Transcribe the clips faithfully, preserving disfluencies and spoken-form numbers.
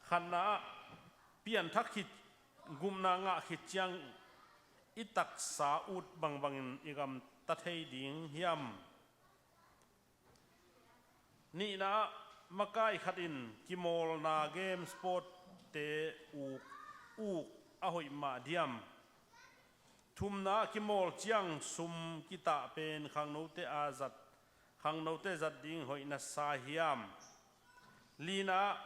Khatna ah pianthak khit, gupna ngah khit ciang i taksa ut bangbangin i gamta thei ding hiam? Nihna ah makai khat in kimawlna game sportte uk, uk a hoih mah diam? Thumna ah kimawl ciang sum kitah pen khangnote a zat, khangnote zat ding hoih na sa hiam? Lina ah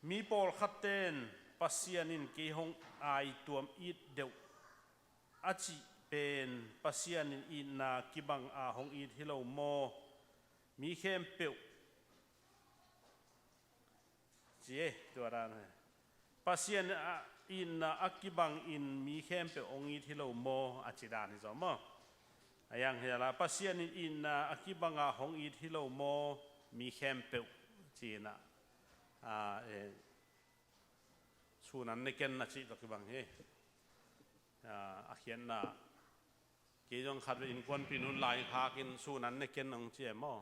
mi pawlkhatten Pasian in kei hong aituam it deuh a cih pen Pasian in itna kibang a hong it hi lo maw? Mi khempeuh ci e, tua dan hi. Pasian a itna a kibang in mi khempeuh hong it hi lo maw a ci dan hi zaw maw? A yang hi la, Pasian in itna a kibang a hong it hi lo maw mi khempeuh ci na. A, e, sun an ne ken a cih tawh kibang hi. A, a khiatna kei zong khat ve innkuanpih nun lai khakin sun an ne ken hong ci e maw?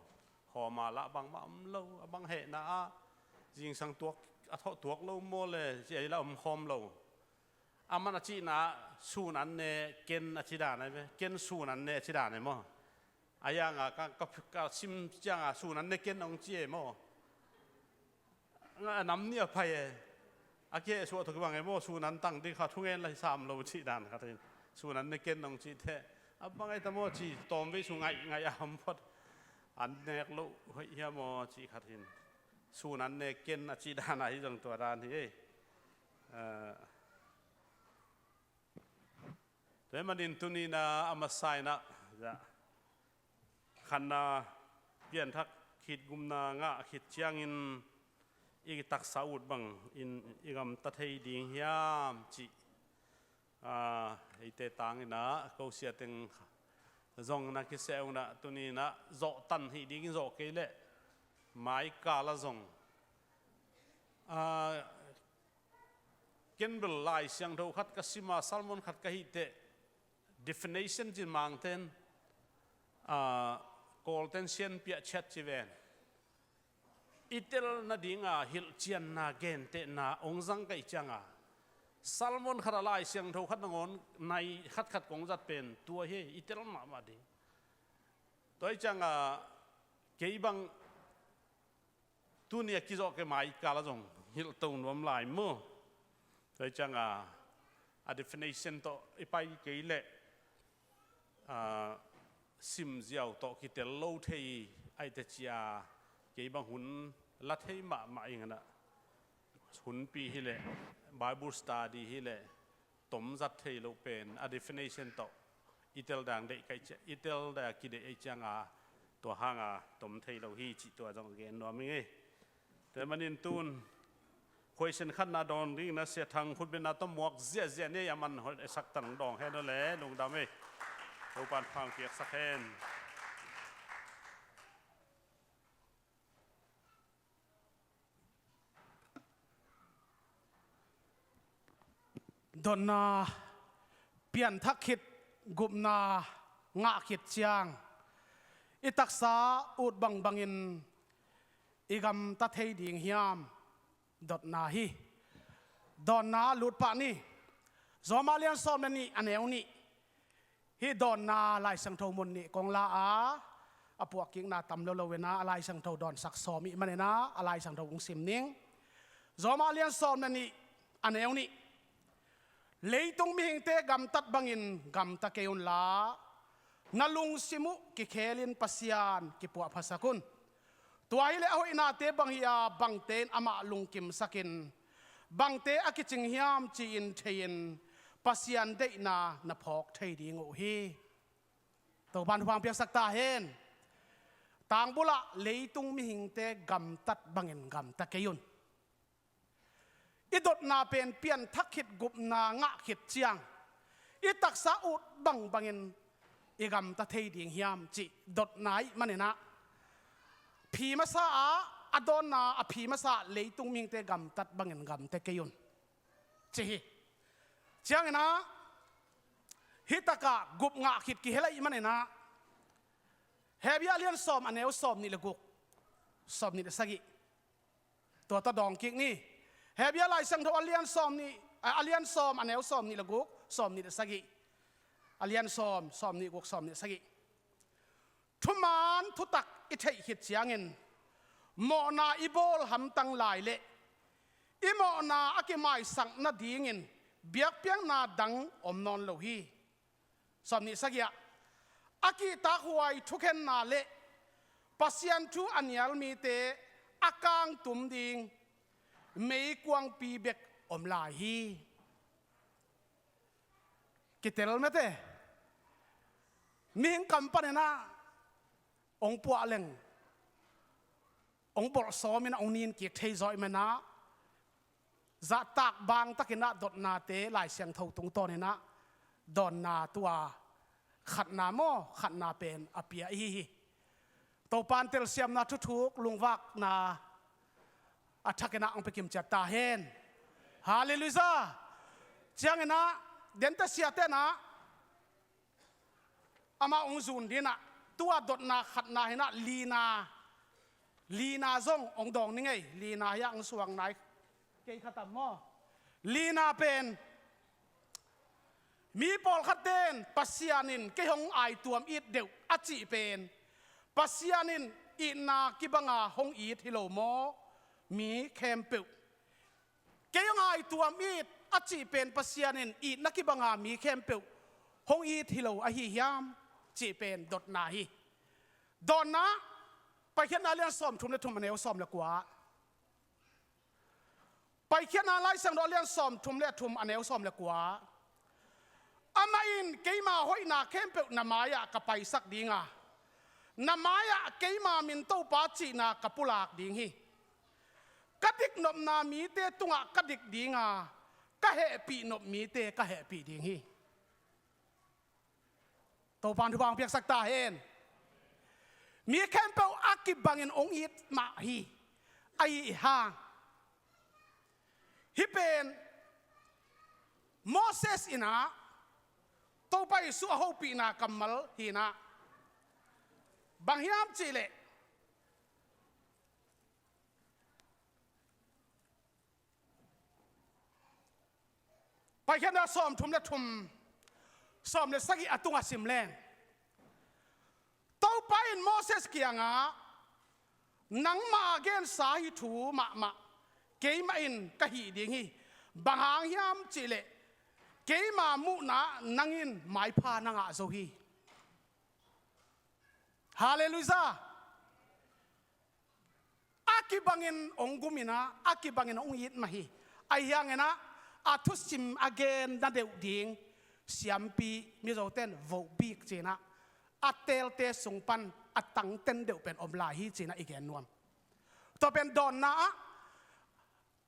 Khawm a lah bangmah om lo, a bang hehna ah zingsang tuak, a thawh tuak lo maw le ci a lah om khawm lo. A man a cihna ah sun an ne ken a ci dan ai ve, ken sun an ne a ci dan ai maw? A yanga ka, ka, ka sim cianga sun an ne ken hong ci e maw? A nam nih a phai e. A kihehsuah tawh kibang e maw, sun an tang ding kha thungen la hi sam lo cih dan khat in. Sun an ne ken hong cih teh. A bang ai ta maw ci, tawmvei su ngaih ngaih a ham phot. An nek loh hoih hiam maw cih khat in. Sun an ne ken a cih dan a hi zong tua dan hi e. Ah. Tua hi manin tuni na a masa in ah, za, khatna pianthak khit, gupna ngah khit ciangin i taksa ut bangin i gamta thei ding hiam cih, a, eite tangin ah ko sia teng zong na kiseh un ah tuni na zawhtan hi dingin zawh kei leh mai kal a zong, a, ken bel Lai Siangtho khat ka sim a, sermon khat ka hih teh, definition cin Mangten, a, Kawlten sianpiah chat ci ven. I tel nadinga hilhcianna, gentehna hong zang ka hih cianga, sermon khat a Lai Siangtho khat nangawn nai khatkhat kong zat pen tua hi, i tel mahmah ding. Tua hi cianga kei bang tuni a kizawh kei mai kal a zong hilhto nuam lai maw? Tua hi cianga, a definition tawh i pai kei leh, a, simziau tawh kitel lo thei ahi teh cia, kei bang hun la thei mahmah ing a, hunpi hi leh, Bible study hi leh, tom zat thei loh pen a definition tawh i tel dang deih ka hih ciang, i tel dang kideih ahih cianga tua hanga tom thei lo hi cih tua zong gen nuam ing e. Tua manin tun question khatna dawn ding na, Sia Thang khutbetna tawh muak ziahziah ni, a man hoih e, sak tan dawng hen aw le, lungdam e. Topan pha piaksak hen. Dotna, pianthak khit, gupna ngah khit ciang i taksa ut bangbangin i gamta thei ding hiam? Dotna hi. Dawnna lut pah ni. Rom a lian sawm le nih, a neu nih. Hih dawnna Lai Siangtho mun nih kong la a, a puahkikna tam lo lo in ah, a Lai Siangtho dawnsak sawm ih manin ah, a Lai Siangtho kong sim ning. Rom a lian sawm le nih, a neu nih. Leitung mihingte gamtat bangin gamta kei unla, na lungsim uh kikhelin Pasian kipuahphasak un. Tua hileh a hoihnate bang hi a, bangte in amah lungkimsakin, bangte a kicing hiam ci-in thei-in, Pasian deihna na phawk thei ding uh hi. Topan thupha piaksak ta hen. Tangbulah leitung mihingte gamtat bangin gamta kei un. I dotna pen pianthak khit, gupna ngah khit ciang i taksa ut bangbangin i gamta thei ding hiam cih dotna ih manin ah, phi masa ah, a dawnna a phi masa ah leitung mihingte gamtat bangin gamta kei un ci hi. Ciangin ah hih takah gup ngah khit kihel ahih manin ah, Hebru a lian sawm, a neu sawm nih le guk. sawmnih le sagih. Tua tawh dawng kik ni. Hebru Lai Siangtho a lian sawmnih, a, a lian sawm, a neu sawmnih le guk, sawmnih le sagih. A lian sawm, sawmnih guk, sawmnih le sagih. Thuman thutak i theih khit ciangin mawhna i bawl hamtang lai leh i mawhna a kimaisak nadingin biakpiakna dang om nawn lo hi. Sawmnih sagih ah, a kihtakhuai thukhenna le Pasian thu a nial mite a kangtum ding meikuangpi bek om lai hi. Kitel mete. Mihing kam panin ah hong puah leng, hong bolh sawmin ah hong nin kik thei zaw ahih manin ah, zahtak bangtakin ah dotnate Lai Siangtho tungtawnin ah dawnna tua khatna maw, khatna pen a pia ihi hi. Topa'n telsiamna thuthuk lungvakna a thakin ah hong pia kim ciat ta hen. Halleluiah. Ciangin ah, dente siate'n ah amah hong zun dingin ah, tua dotna khatna hi-in ah lina, lina zong hong dawng ni ngei, lina hi-ah hong suang nai kei kha tam maw. Lina pen, mi pawlkhatte'n Pasian in kei hong aituam it deuh a cih pen, Pasian in itna kibanga hong it hi lo maw, mi khempeuh. Kei hong aituam it a cih pen Pasian in itna kibanga mi khempeuh hong it hi lo ahi hiam cih pen dotna hi. Dawnna, Paikhiatna lian sawmthum le thum, a neu sawm le kua. Paikhiatna Lai Siangtho a lian sawmthum le thum, a neu sawm le kua. Amah in keima hoihna khempeuh na mai-ah ka paisak ding a, na mai-ah keima min Topa cihna ka pulak ding hi. Ka diknopna mite tungah ka dik ding a, ka hehpih nop mite ka hehpih ding hi. Topa'n thupha hong piaksak ta hen. Mi khempeuh a kibangin hong it mah hi. Ahi hang, hih pen Moses in ah Topa Jesuh a hopihna kammal hi-in ah, bang hiam cih leh, Paikhiatna sawmthum le thum, sawm le sagih a tungah sim leng, Topa in Moses kiangah, nangmah a gensa hih thu mahmah keimah in ka hih ding hi. Bang hang hiam cih leh, keima muhna-ah nang in maipha na ngah zo hi. Halleluiah. A kibangin hong gum in ah, a kibangin hong it mah hi. Ahi hangin ah, a thusim a genna deuh ding siampi, Mizote'n vohbik ci-in ah, a teelte sung pan a tangten deuh pen om lai hi ci-in ah i gen nuam. Tua pen dawnna ah,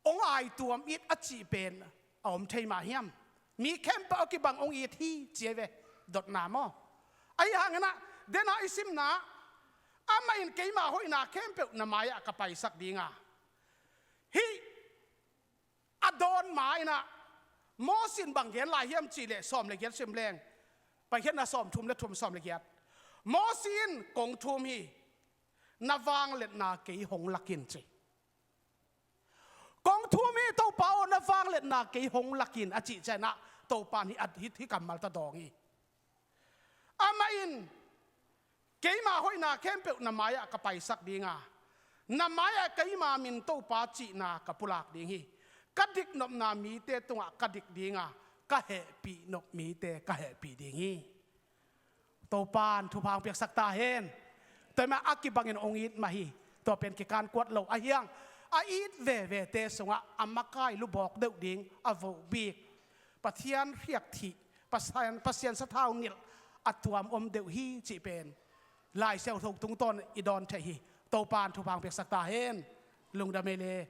hong aituam it a cih pen a om thei mah hiam? Mi khempeuh a kibang hong it hi ci hi ve, dotna maw. Ahi hangin ah, dena i simna, amah in keima hoihna khempeuh na mai-ah ka paisak ding a. Hih a dawn ma-in ah, Moses in bang gen lai hiam cih leh, sawm le giat sim leng, Paikhiatna sawmthum le thum, sawm le giat. Moses in kong thum hi, na vangliatna kei hong lak in ci. Kong thum hi Topa aw, na vangliatna kei hong lak in a cih ciangin ah, Topa in hih, hih kammal tawh dawng hi. Amah in, keima hoihna khempeuh na mai-ah ka paisak ding a, na mai-ah keima min Topa cihna ka pulak ding hi. Ka diknopna mite tungah ka dik ding a, ka hehpih nop mite ka hehpih ding hi. Topa'n thupha hong piaksak ta hen. Tua hi mah, a kibangin hong it mah hi. Tua pen kikan kuat lo ahi hang, a it vevete sungah a makai lubawk deuh ding a vohbik, Pathian hriakthih, Pasian, Pasian sathau nilh a tuam om deuh hi cih pen Lai Siangtho tungtawn i dawn theih hi. Topa'n thupha hong piaksak ta hen. Lungdam ei le.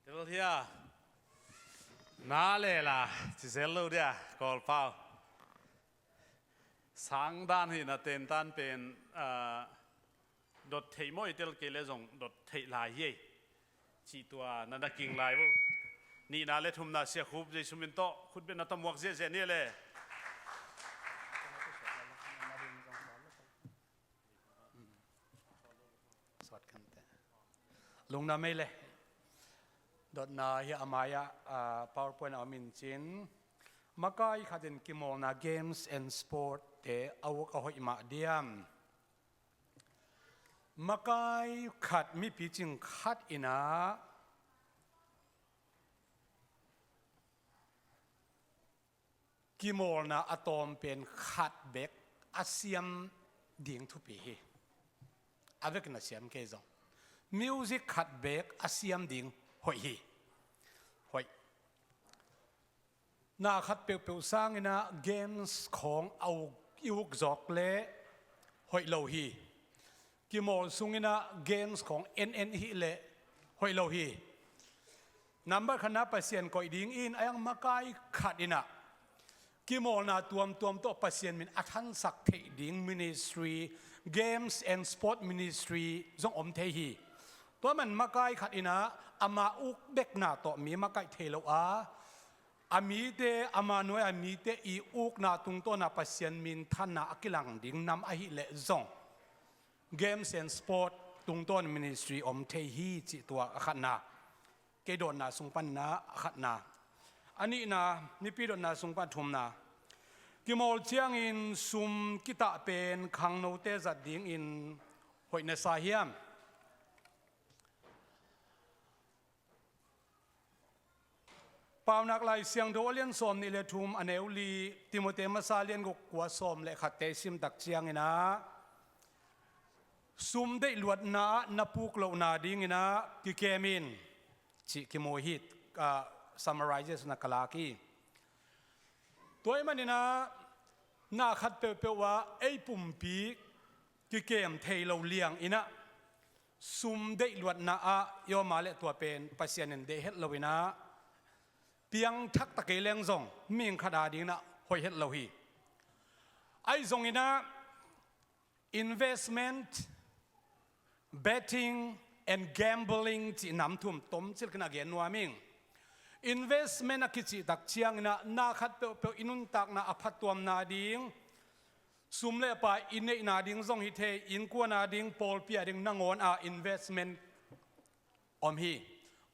Tel hia, na lela ci zel lo dia, Kawlpau. Sang dan hi na, tentan pen, ah, dot theih maw, i tel kei le zong dot theih lai hi ei. Cih tua na na king lai uh. Nihna le thumna Sia Khup Jesu min tawh khutbetna tawh muak ziahziah ni le. Lungdam ei le. Dotna hi a mai-ah, ah, PowerPoint a om in cin. Makai khat in kimawlna games and sport te a uk a hoih mah diam? Makai khat, mipicing khat inah kimawlna a tawm pen khat bek a siam ding thupi hi. A vekin a siam kei zong music khat bek a siam ding hoih hi. Hoih. Na khat peuhpeuh sanginah games khawng a uk, i uk zawk le hoih lo hi. Kimawl sunginah games khawng en en i hih leh hoih lo hi. Nambat khatna Pasian koih ding in a iang makai khat inah kimawlna tuamtuam tawh Pasian min a thansak theih ding ministry, games and sport ministry zong om thei hi. Tua man makai khat inah ama uk bekna tawh mi makaih thei lo a, a mite, ama nuai a mite i ukna tungtawna Pasian minthanna a kilang ding nam ahih leh zong games and sport tungtawn ministry om thei hi cih tua a khatna. Kei dotna sung panna a khatna. A nihna, mipi dotna sung pan thumna. Kimawl ciangin sum kitah pen khangnote zat dingin hoih na sa hiam? Paunak Lai Siangtho a lian sawm nih le thum a neu li, Timote masa lian guk kua sawm le khatte i simtak cianginah sum deih luatna ah na puk lohna dinginah kikem in cih kimu hi. Ah, summarization ah ka lak hi. Tua ahih maninah na khat peuhpeuh ah ei pumpi kikem thei lo lianginah sum deih luatna ah i om a leh tua pen Pasian in deih het loinah piangthak ta kei leng zong mihing khat a dinginah hoih het lo hi. Ahi zonginah investment, betting and gambling cih nam thum tomcilh khin a gen nuam ing. Investment a kicihtak cianginah na khat peuhpeuh i nuntakna a phattuamna ding, sum le pai i neihna ding zong hi thei, innkuan a ding, pawlpi a ding nangawn a investment om hi.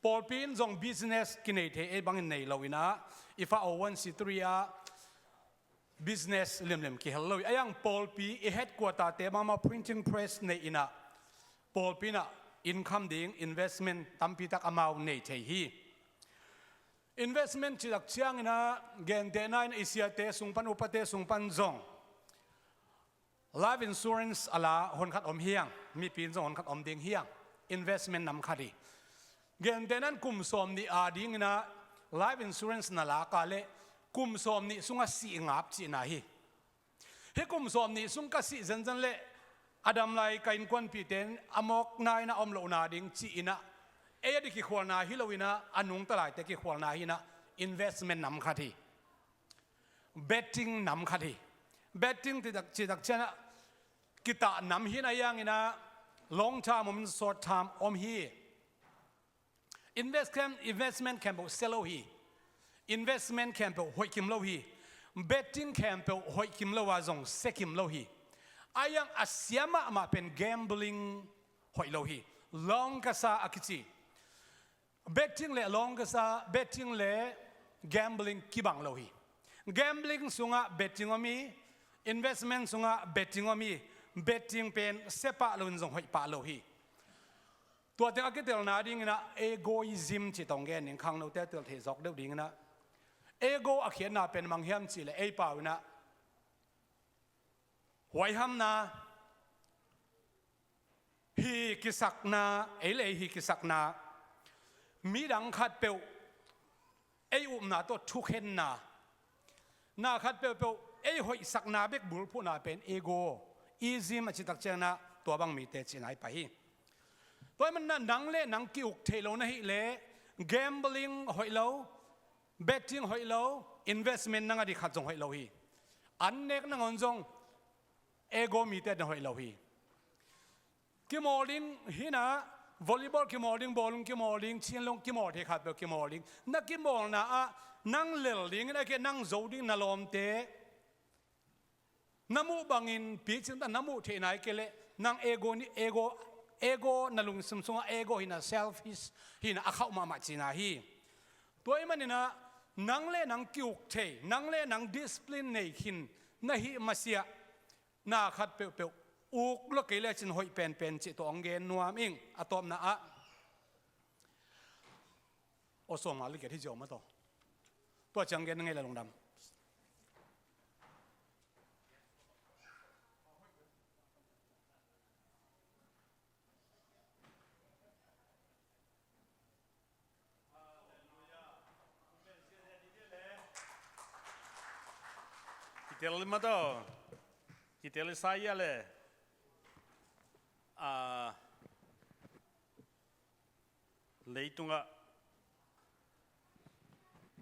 Pawlpi in zong business kinei thei, ei bangin nei loinah i fa o one si three ah business limlim kihel lo hi. A iang pawlpi i headquarter te mahmah printing press nei inah pawlpi inah income ding investment tampitak amau nei thei hi. Investment cihtak cianginah gentehna in i siate sung pan, upate sung pan zong life insurance a la honkhat om hiang, mipi in zong honkhat om ding hiang. Investment nam khat hi. Gentehna in kum sawm nih a dinginah life insurance na lak a leh kum sawm nih sungah sih ngap cihna hi. Hih kum sawm nih sung ka sih zenzen leh a dam lai ka innkuanpihte in a mawkna inah om lohna ding ci-inah ei a di kikhualna hi loinah a nungta laite kikhualna hi inah investment nam khat hi. Betting nam khat hi. Betting cihtak cianginah kitah nam hi inah a ianginah long term om in short term om hi. Invest kham-, investment khempeuh sia lo hi. Investment khempeuh hoih kim lo hi. Betting khempeuh hoih kim lo a zong sia kim lo hi. A iang a sia mahmah pen gambling hoih lo hi. Long ka sa a kici. Betting le long ka sa, betting le gambling kibang lo hi. Gambling sungah betting om hi. Investment sungah betting om hi. Betting pen sia pah loin zong hoih pah lo hi. Tua teng a kitelna dinginah egoism cih tawh gen ning, khangnote a tel thei zawk deuh dinginah ego a khiatna pen mang hiam cihleh ei pau inah huaihamna, hi kisakna, ei le ei hi kisakna, midang khat peuh ei upna tawh thukhenna, na khat peuhpeuh ei hoihsakna bek bulphuhna pen ego, ism a cihtak cianginah tua bang mite cihna hi pah hi. Tua ahih maninah nang le nang ki-uk theih lo na hih leh gambling hoih lo, betting hoih lo, investment nang a di khat zong hoih lo hi. An nek nangawn zong ego mite na hoih lo hi. Kimawl ding hi inah Volleyball kimawl ding, bawlung kimawl ding, chinlung kimawl thei khat peuh kimawl ding. Na kimawlna ah nang lel dingin a kei nang zo ding na lawmte na muh bangin picing ta na muh theih nai kei leh nang ego ni, ego, ego na lungsim sungah ego hina, selfish hina a khauh mahmah cina hi. Tua ih maninah nang le nang kiuk thei, nang le nang discipline nei khin na hih masiah na khat peuhpeuh uk lua kei lecin hoih penpen cih tawh hong gen nuam ing. A tawpna ah aw sawm nga liket hi ziau mataw. Tua ciang gen ngei la lungdam. Kitel mataw. Kitel i sa ia le. Ah, leitungah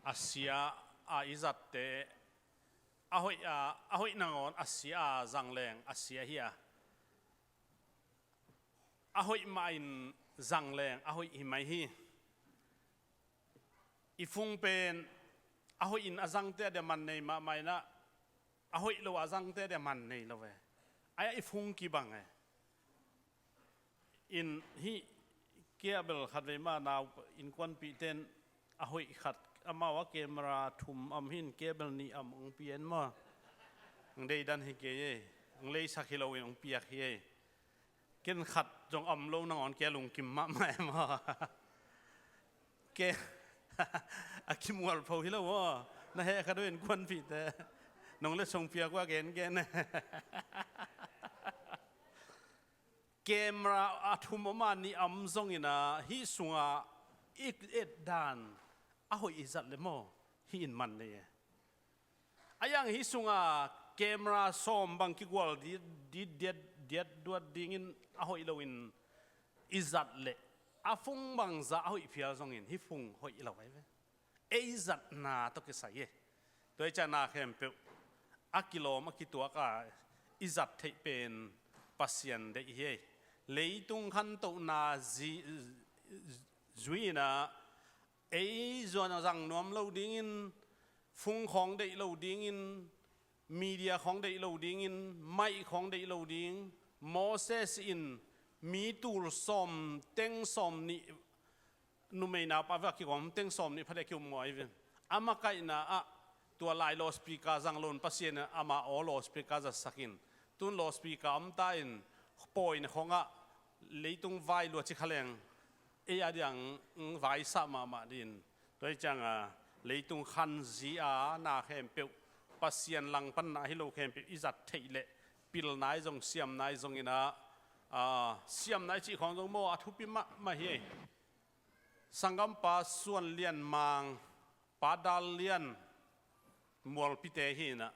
a sia a i zatte a hoih a, a hoih nangawn a sia a zangleng a sia hi a, a hoih mahin zangleng a hoih hi mai hi. I fung pen a hoihin a zangte a dia man nei mahmah inah, a hoih lo a zangte a dia man nei lo e. Ai-ah i fung kibang e. In hih kia bel khatvei mah nau innkuanpihte in a hoih khat, amau a camera thum om hin kia bel nih om hong pia in maw? Hong deidan hi kei ei. Hong leisak hi loin hong piak hi ei. Ken khat zong om lo nangawn kia lungkim mahmah e maw? Ke a kimualpho hi lo maw? Na heh khat uh innkuanpihte. Nong le song piak uh a gengen. Camera a thum om a nih om zongin ah hih sungah i etdan a hoih i zat le maw? Hih in man nei e. A iang hih sungah camera sawm bang kigual di, di, diat, diat duat dingin a hoih loin i zat leh a fung bangzah a hoih phial zongin hih fung hoih lo ahi ve. Ei zatna tawh kisai e. Tua hi ciangin na khempeuh a kilawm a kituak a i zat theih pen Pasian deih hi ei. Leitung khantohna zi-, zui inah ei zuan a zang nuam lo dingin, fung khawng deih lo dingin, media khawng deih lo dingin, mic khawng deih lo ding, Moses in mi tul sawm teng sawm nih, numei nau pa vek a kigawm teng sawm nih pha dek kium ngawi ve. A makaihna ah tua lai loudspeaker zang lo in Pasian in ama aw loudspeaker zatsak in, tun loudspeaker om ta in, pawina khawngah leitung vai lua ci kha leng ei a diang vaisah mahmah din. Tua hi cianga leitung khanzi a na khempeuh, Pasian langpanna hi lo khempeuh i zat theih leh pilna i zong, siamna i zong inah, a, siamna i cih khawng zong maw a thupi mahmah hi. Sanggampa Suan Lian Mang, Pa Dal Lian, Mualpite hi inah,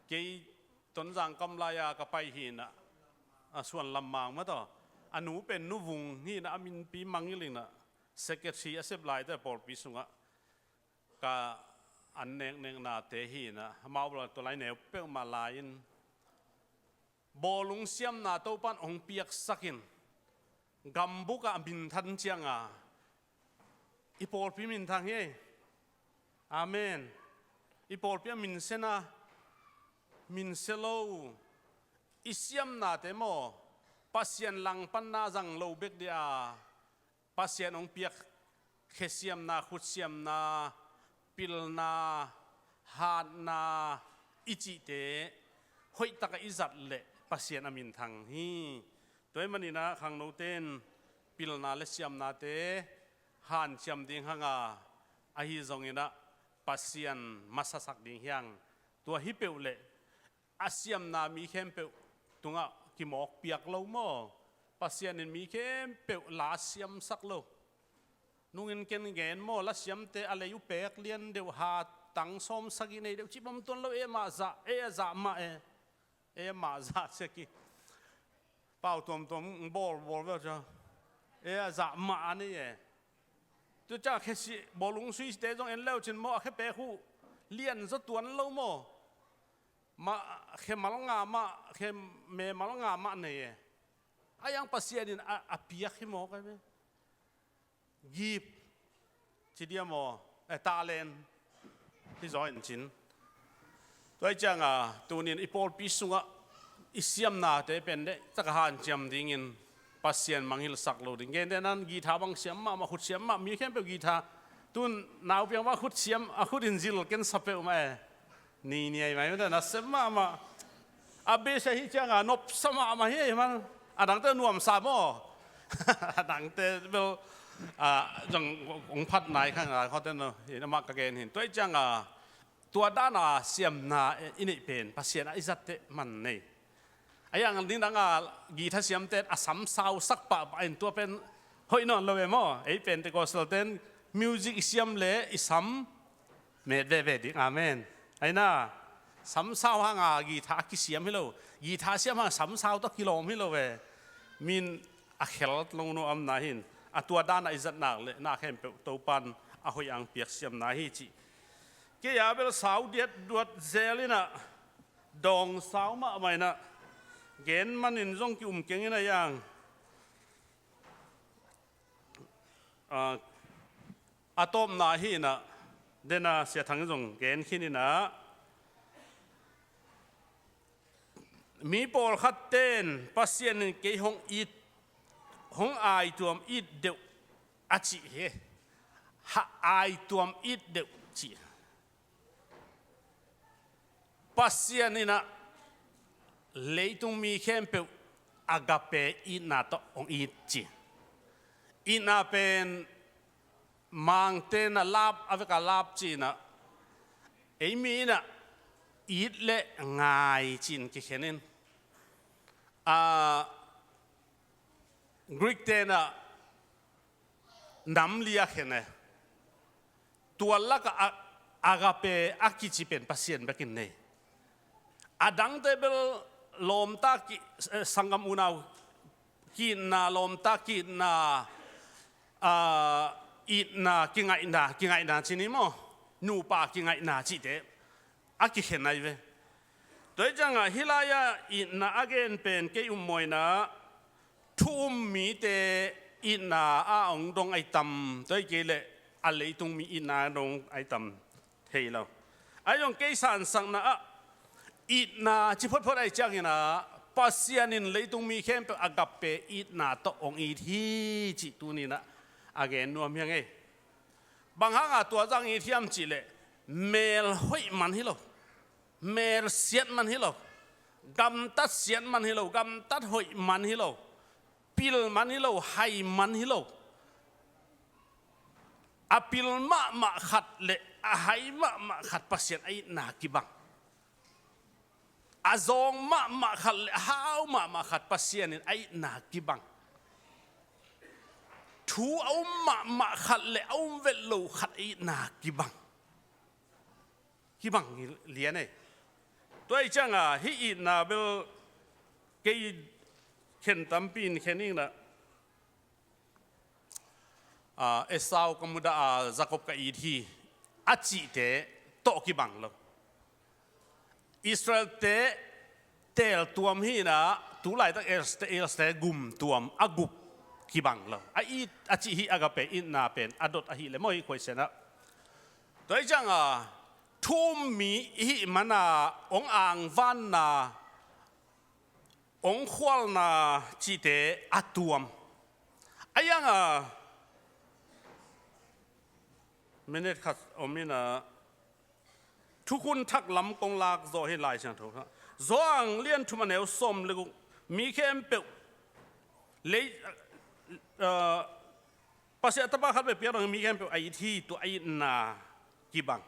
kei Tonzang kam lai-a ka pai hi inah, a Suan Lam Mang mataw, a nu pen Nu Vung hi inah, a minpi Mangil inah, secretary a sep laite pawlpi sungah ka an nekneknate hi inah, amau bel tua lai neu peuhmah lai-in, bawlung siamna Topan hong piaksakin, gambukah a minthan cianga i pawlpi minthang hi ei. Amen. I pawlpi a minsiana, minsia lo, i siamnate maw, Pasian langpanna zang lo bek dia, Pasian hong piak khesiamna, khutsiamna, pilna, hatna i cihte hoihtakah i zat leh Pasian a minthang hi. Tua hi maninah khangnote in pilna le siamnate hanciam ding hanga, ahi zonginah Pasian masasak ding hiang. Tua hi peuh leh a siamna mi khempeuh tungah kimawk piak lo maw? Pasian in mi khempeuh la siamsak lo. Nungin ken gen maw, la siamte a lei uh pek lian deuh, ha tang sawm sagih nei deuh cih bang tuan lo, e mah zah, e a zah mah e. E mah zah sia ki. Pau tuamtuam bawl bawl veu cia. E a zah mah a nei e. Tu ca khesi bawlung suite zong en leu cin maw, a khe pek uh lian zaw tuan lo maw? Mah khe mal nga mah, khe me mal nga mah nei e. A iang Pasian in a, a piak hi mawk a ve. Gift ci dia maw, eh, talent hi zaw in cin. Tua hi cianga tunin i pawlpi sungah i siamnate pen deh taka hanciam dingin Pasian mangngilhsak lo ding. Gentehnan guitar bang siam mahmah, khut siam mah, mi khempeuh guitar. Tun naupiang bang khut siam, a khut in zil ken sa peuhmah e. Ni niai mai mah na sem mahmah. A base ahi cianga nopsa mahmah hi ei man. A dangte nuamsa maw? A dangte bel, a, zong hong phat nai kha ngai khawte no. Hi na mah ka gen hin. Tua hi cianga tua dana siamna i neih pen Pasian a i zatte man nei. A iang ding danga guitar siamten a samsau sak pahpah in tua pen hoih nawn lo ve maw? Ei Pentecostal ten music i siam le i sam met veve ding. Amen. Aina, samsau hanga guitar a kisiam hi lo. Guitar siam hanga samsau tawh kilawm hi lo ve. Min a khel lo nuamna hin. A tua dana i zat nak le na khempeuh Topan a hoih ang piak siamna hi ci. Kei a bel sau diat duat zel ina dawng sau mahmah ina gen manin zong ki-um keng ina iang. A, a tawpna hi ina dena Sia Thang zong gen khin ina mi pawlkhat ten Pasian in kei hong it, hong aituam it deuh a cih hi. Ha aituam it deuh cih. Pasian ina leitung mi khempeuh agape itna tawh hong it ci. Itna pen Mangte na lap, a veka lap ci ina ei mi ina it le ngai cin kikhen in. A, Greek te na namli a khen e. Tua laka a, agape a kici pen Pasian bekin nei. A dangte bel lawmta ki, eh, sanggam unau ki-itna, lawmta ki-itna, a, itna, kingaihna, kingaihna ci ni maw? Nupa kingaihna cihte a kikhen ai ve. Tua hi cianga hih lai-ah itna a gen pen kei um mawina thu um mite itna a hong dong ai tam, tua hi kei leh a leitung mi itna a dong ai tam thei lo. Ai zong kei sansakna ah itna ci photphot ai ciangin ah Pasian in leitung mi khempeuh agape itna tawh hong it hi cih tuninah a gen nuam hiang ei. Bang hanga tua zang it hiam cihleh mel hoih man hi lo, mel siat man hi lo, gamtat siat man hi lo, gamtat hoih man hi lo, pil man hi lo, hai man hi lo. A pil mahmah khat le a hai mahmah khat Pasian a itna kibang. A zawng mahmah khat le a hau mahmah khat Pasian in a itna kibang. Thu a um mahmah khat le a um vet lo khat a itna kibang. Kibang lian ei. Tua hi cianga hih itna bel kei khen tampi in khen ingnah, a, Esau ka mudah a, Jacob ka it hi a cihte tawh kibang lo. Israelte teeltuam hinah tulaitak Israelte gumtuam a gup kibang lo. A it a cih hi agape itna pen a dot ahileh maw hi khuaisianah. Tua hi cianga thu um mi i hih mana hong angvanna, hong khualna cihte a tuam. A ianga minute khat om inah thukhun thak lam kong lak zawh hi Lai Siangtho kha. Johan lian thum a neu sawm le guk, mi khempeuh lei, a, Pasian a tapa khat bek piak dong mi khempeuh a it hi, tua a itna kibang.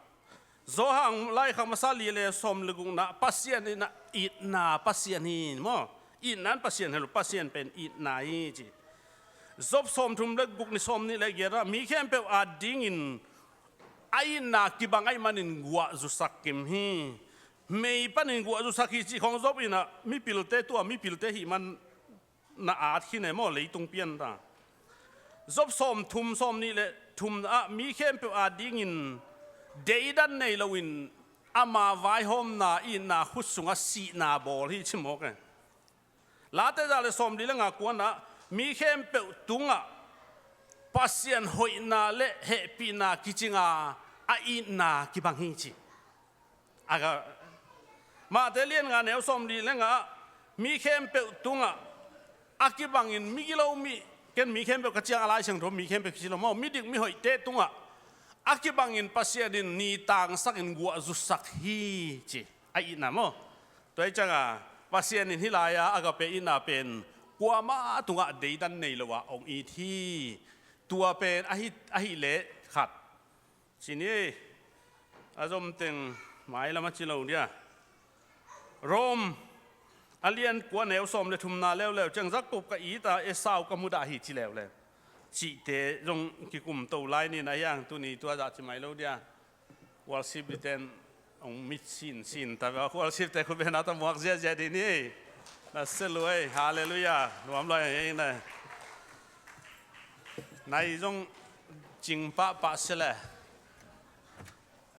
Johan laikhak masa li le sawm le gukna Pasian in a itna Pasian hi maw? Itna in Pasian hi lo, Pasian pen itna hi ci. Job sawmthum le guk ni sawm nih le giatah mi khempeuh adingin a itna kibang ahih manin guah zusak kim hi. Mei panin guah zusak hi cih khawng Job inah mipilte tua mipilte hih man na at khin e maw, leitung pian ta. Job sawmthum sawm nih le thum ah mi khempeuh adingin deidan nei loin ama vaihawmna itna khut sungah sihna bawl hi ci mawk e. Late za le sawmli le nga kuanah mi khempeuh tungah Pasian hoihna le hehpihna kicinga a itna kibang hi ci. A ka, Mate lian nga neu sawmli le nga ah mi khempeuh tungah a kibangin migilo mi, ken mi khempeuh ka ciang a Lai Siangtho mi khempeuh kici lo maw, midik mihoihte tungah a kibangin Pasian in ni tangsakin guah zusak hi ci. A itna maw. Tua hi cianga Pasian in hih lai-a a ka pe itna pen kuama tungah deidan nei lo ah hong it hi. Tua pen ahi, ahi leh khat ci ni. A zomteng mailam a ci lo dia. Rom a lian kua neu sawm le thumna leuleu ciang Jakob ka it a Esau ka mudah hi ci leuleu. Cihte zong kikum to lai ni na hiang tuni tua zah ci mai lo dia. Worship diten hong mit sin sin ta ve. Worship te khut bena ta muak ziazia di ni. Na se luai. Halleluiah. Nuam luai hei na. Nai zong cing pahpah se le.